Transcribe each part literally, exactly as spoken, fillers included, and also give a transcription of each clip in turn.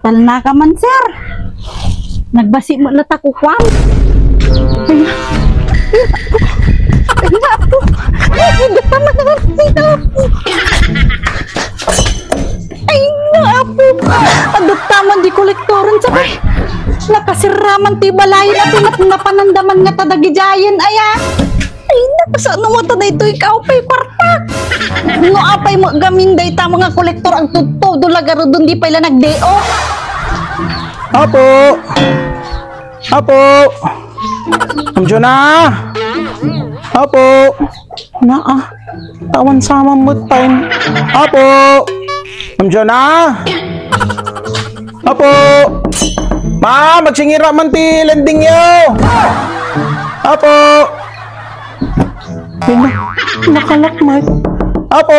Talna ka man, sir. Nagbasi met la ta kukuam. Ay, ay, Apo. Ay, Apo. Ay, Apo. Ay, Apo. Adda man di kolektoren, sabay. Nakasirraman ti balay na pinat-, napanandaman nga tadagijayen, aya. Ay, nakasano mo ta daytoy ka, pay kwarta. No apay mo gamin dayta mga kolektor, agtudtudo la garudon, di pay la nagdeo. Apo! Apo! Amjo na! Apo! Naa, tawan sa man met time. Apo! Amjo na! Apo! Ma, magsingira man ti lendingyo! Apo! Ay, na-, nakalakmay. Apo!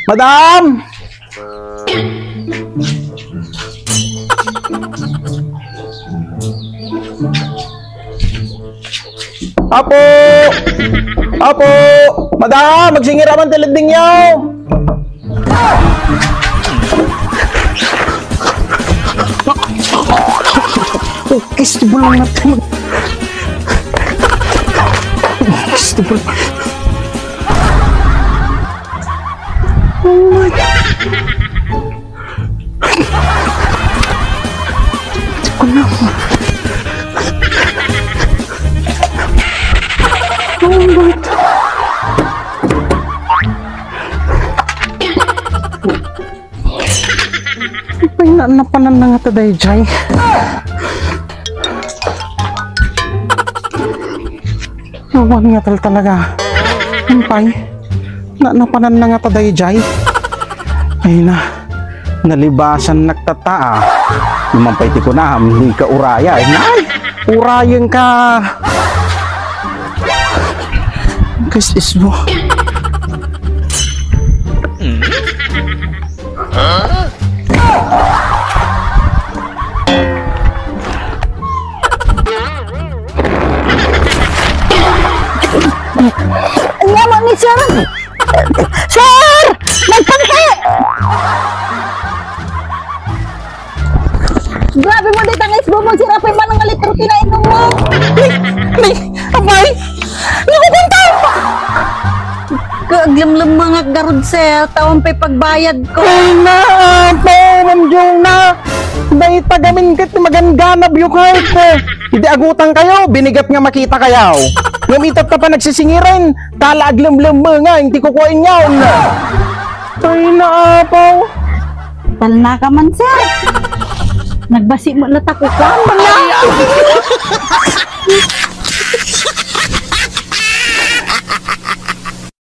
Madam! Apo! Apo! Madam, magsingira man ti lendingyo! Kiss to bulang natin. Kiss to bulang. Oh my God. Ano? Oh my God. Ay, na-, napanan na nga ta dayjay. Awan nga tal talaga. Ampay, na-, napanan na nga ta dayjay. Ay na, nalibasan nagtataa. Numan pay ti kunam, di ka uraya. Ay, urayen ka. Guys, isbo. Ania man ni sir? Sir! Nagpangti! Grabe mo, dita nga isbo mo, sir. Apay man nga litro ti nainom mo. Ni, ni, apay! Nakukunta! Ka-, aglemlemmengak garud, sir. Tawan pay pagbayad ko. Ay, na, apay, Ma'am Jonah. Dayta gamin ket ti maganganabyo ket. Idi agutang kayo, binigat nga makita kayo. Ngem itatta pa nagsisingiren, tala aglemlemmeng nga, ti kukuaen yaon. Ay, naapaw. Talna ka man, sir. Nagbasi mo na ta kukuam.